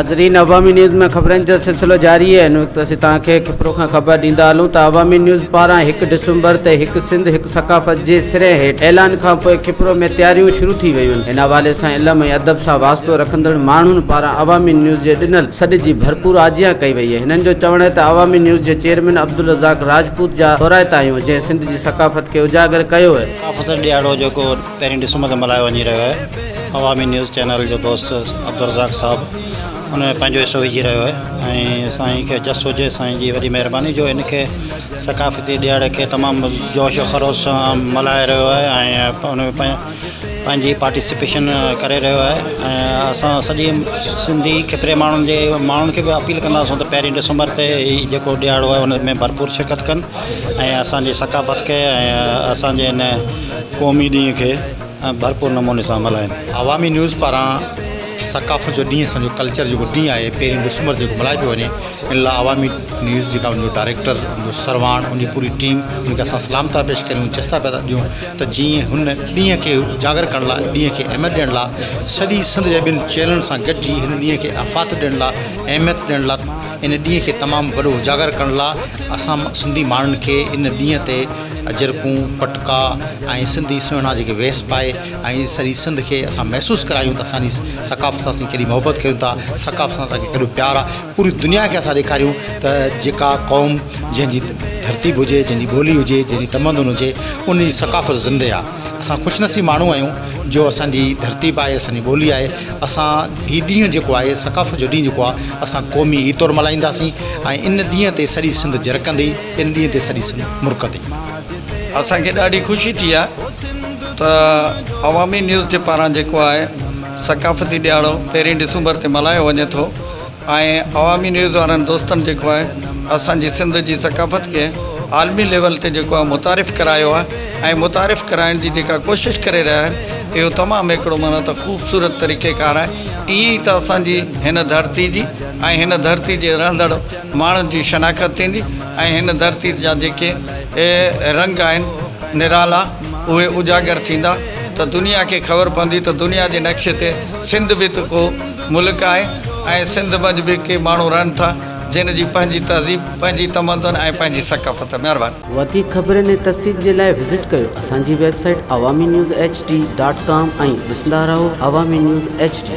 ناظرين عوامي نيوز ۾ خبرن جو سلسلو جاري آهي هن وقت اسين توهان کي کپرو کان خبر ڏيندا هلون ته عوامي نيوز پاران هڪ ڊسمبر تي هڪ سنڌ هڪ ثقافت جي سري هيٺ اعلان کان پوء کپرو ۾ تياريون شروع ٿي ويون آهن ان حوالي سان علم ۽ ادب سان واسطو رکندڙ ماڻهن پاران عوامي نيوز جي ڏنل سڏ جي ڀرپور آجيان ڪئي وئي آهي هنن جو چوڻ آهي ته عوامي نيوز جي چيئرمين عبدالرزاق راجپوت جا ٿورائتا آهيون جنهن سنڌ جي ثقافت کي اجاگر ڪيو آهي. ثقافت ڏهاڙو جيڪو پهرين ڊسمبر تي ملهايو وڃي رهيو آهي عوامي نيوز چينل جو دوست عبدالرزاق صاحب ان ۾ پنهنجو حصو وجهي رهيو آهي ۽ سائين کي جس هجي سائين جي وڏي مهرباني جو ان کي ثقافتي ڏهاڙي کي تمام جوش و خروش سان ملهائي رهيو آهي ۽ ان ۾ پنهنجي پارٽيسپيشن ڪري رهيو آهي ۽ اسان سڄي سنڌي خطري ماڻهن جي ماڻهن کي به اپيل ڪنداسون ته پهرين ڊسمبر تي هي جيڪو ڏهاڙو آهي ان ۾ ڀرپور شرڪت ڪن ۽ اسانجي ثقافت کي ۽ اسانجي هن قومي ڏينهن کي ڀرپور نموني سان ملهائين. عوامي نيوز پاران ثقافت جو ڏينهن اسان جو ڪلچر جيڪو ڏينهن آهي پهرين ڊسمبر جيڪو ملهايو پيو وڃي ان لاء عوامي نيوز جيڪا ان جو ڊائريڪٽر ان جو سرواڻ ان جي پوري ٽيم ان کي اسان سلام ٿا پيش ڪريون جس ٿا پيا ڏيون ته جيئن هن ڏينهن کي اجاگر ڪرڻ لاء ڏينهن کي اهميت ڏيڻ لاء سڄي سنڌ جي ٻين چينلن سان گڏجي هن ڏينهن کي افات ڏيڻ لاء اهميت ڏيڻ لاء ان ڏينهن کي تمام وڏو اجاگر ڪرڻ لاء اسان سنڌي ماڻهن کي ان ڏينهن تي اجرڪون، پٽڪا ۽ سنڌي سهڻا جيڪي ويس پائي ۽ سڄي سنڌ کي اسان محسوس ڪرايون ته اسان جي ثقافت سان اسين ڪيڏي محبت ڪريون ٿا، ثقافت سان اسان کي ڪيڏو پيار آ، پوري دنيا کي اسان ڏيکاريون ته جيڪا قوم جنهن جي ڌرتي به هجي، جنهن جي ٻولي هجي، جنهن جي تمدن هجي، ان جي ثقافت زنده آ. اسان خوش نصيب ماڻهو آهيون جو اسان جي ڌرتي به آهي، اسان جي ٻولي آهي، اسان هي ڏينهن جيڪو آهي ثقافت جو ڏينهن جيڪو آ اسان قومي عيد طور ملهائينداسين ۽ ان ڏينهن تي سڄي سنڌ جرڪندي. ان ڏينهن تي سڄي سنڌ مرڪندي. اسان کي ڏاڍي خوشي ٿي آهي ته عوامي نيوز جي پاران جيڪو آهي ثقافتي ڏهاڙو پهرين ڊسمبر تي ملهايو وڃي ٿو ۽ عوامي نيوز وارن دوستن جيڪو آهي اسان جي سنڌ جي ثقافت کي عالمي ليول تي جيڪو آهي متعارف ڪرايو آهي ۽ متعارف ڪرائڻ جي جيڪا ڪوشش ڪري رهيا آهن اهو تمام هڪڙو معنيٰ ته خوبصورت طريقي ڪار آهي ائين ئي ته اسان جي هن ڌرتي جي ۽ هن ڌرتي جي رهندڙ ماڻهن جي شناخت ٿيندي ۽ هن ڌرتي جا جيڪي رنگ آهن نرالا اهي اجاگر ٿيندا ته دنيا کي خبر پوندي ته دنيا جي نقشي تي سنڌ به ته ڪو ملڪ آهي ۽ سنڌ منجهه به ڪي ماڻهو رهن ٿا جن جي پنهنجي تهذيب، پنهنجي تمدن ۽ پنهنجي ثقافت. مهرباني. وڌيڪ خبرن ۽ تفصيل جي لاء وزٽ ڪيو اسان جي website Awami news H D dot com ۽ ڏسندا رهو عوامي نيوز ايڇ ڊي.